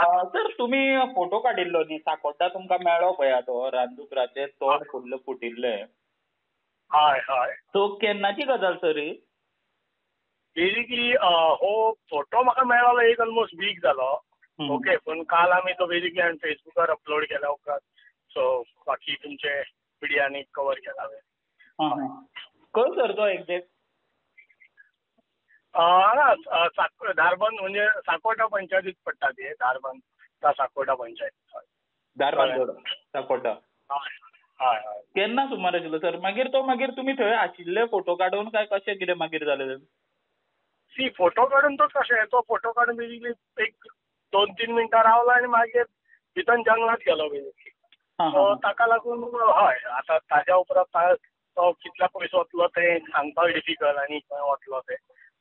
Sir तुमी photo काडिल्लो न्ही साकोड्डा तुमकां मेळ्ळो पळया तो रानदुकराचें तोंड फुल्ल फुटिल्लें. हय हय. सो केन्नाची गजाल सर ही? बेजिकली हो फोटो म्हाका मेळ्ळो एक ऑलमोस्ट वीक जालो. ओके, पूण काल आमी तो बेजिकली हांवें फेसबुकार अपलोड केल्या उपरांत सो बाकी तुमचे मिडियांनी कवर केला हांवें. खंय सर तो एक्झॅक्ट? हांगा धारबंद म्हणजे साकोड्डा पंचायतीत पडटा ती. धारबंद साकोड्डा पंचायत. धारबंद साकोड्डा. हय हय हय. केन्ना सुमार आशिल्लो सर? मागीर तो मागीर तुमी थंय आशिल्ले फोटो काडून काय कशें कितें मागीर जालें? सी फोटो काडून तो कशें, तो फोटो काडून बेजिकली एक 2-3 मिनटां रावला आनी मागीर भितर जंगलात गेलो बेजिकली. सो ताका लागून हय आतां ताज्या उपरांत तो कितल्या पयस वतलो तें सांगपाक डिफिकल्ट आनी खंय वतलो तें.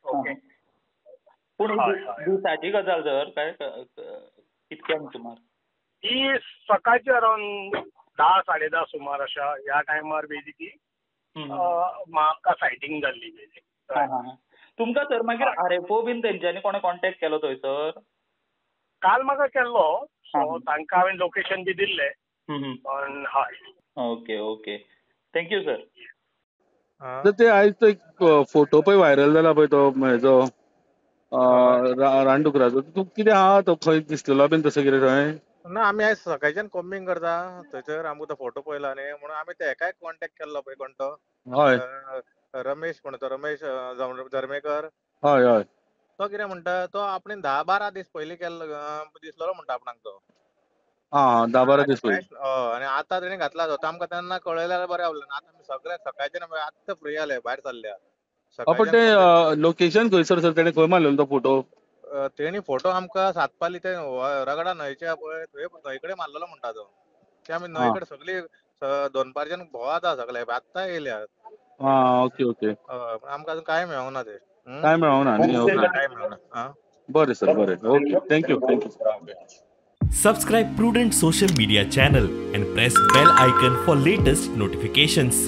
ओके, पूण दिसाची गजाल सर काय कितक्यांक सुमार? ही सकाळची अरावंड 10 साडे 10 सुमार अशा ह्या टायमार बेजिकली म्हाका सायटींग जाल्ली बेजिकली. तुमकां सर मागीर आरएफओ बीन तेंच्यांनी कोणें कॉन्टेक्ट केलो थंयसर? काल म्हाका केल्लो, सो तांकां हांवें लोकेशन बी दिल्लें. पण हय. Okay okay, thank you sir. ते आयज तो एक फोटो पळय व्हायरल जाला पळय तो हेजो रानडुकराचो, तूं कितें आहा तो खंय दिसलेलो बीन तसो कितें थंय? ना, आमी आयज सकाळच्यान कॉम्बिंग करता थंयसर, आमकां तो फोटो पळयलो न्ही म्हणून आमी ते हेकाय कॉन्टेक्ट केल्लो पळय कोण तो. हय, रमेश कोण तो, रमेश जर्मेकर. हय हय. तो कितें म्हणटा, तो आपणे 10-12 दीस पयलीं केल्लो दिसलेलो म्हणटा आपणाक तो. आं, 10-12 दीस पयलीं. हय, आनी आतां तेणी घातला तो आमकां तेन्ना कळयल्यार जाल्यार बरें आहलें. आतां आमी सगळे सकाळच्यान आत्तां फ्री जाले, भायर सरल्या. पण ते लोकेशन खंयसर सर तेणे खंय मारलेलो तो फोटो? तेणी फोटो आमकां सातपाली ते रगडा न्हंयच्या पळय थंय न्हंय कडेन मारलेलो म्हणटा तो. ते आमी न्हंय कडेन सगळी दनपारच्यान भोंवता सगळे, आत्तां येयल्या. आं, ओके ओके. हय, पूण आमकां अजून कांय मेळोंक ना ते. कांय मेळोंक ना न्ही? कांय मेळोंक ना. बरें सर, बरें. Okay, thank you thank you. Subscribe Prudent Social Media channel and press bell icon for latest notifications.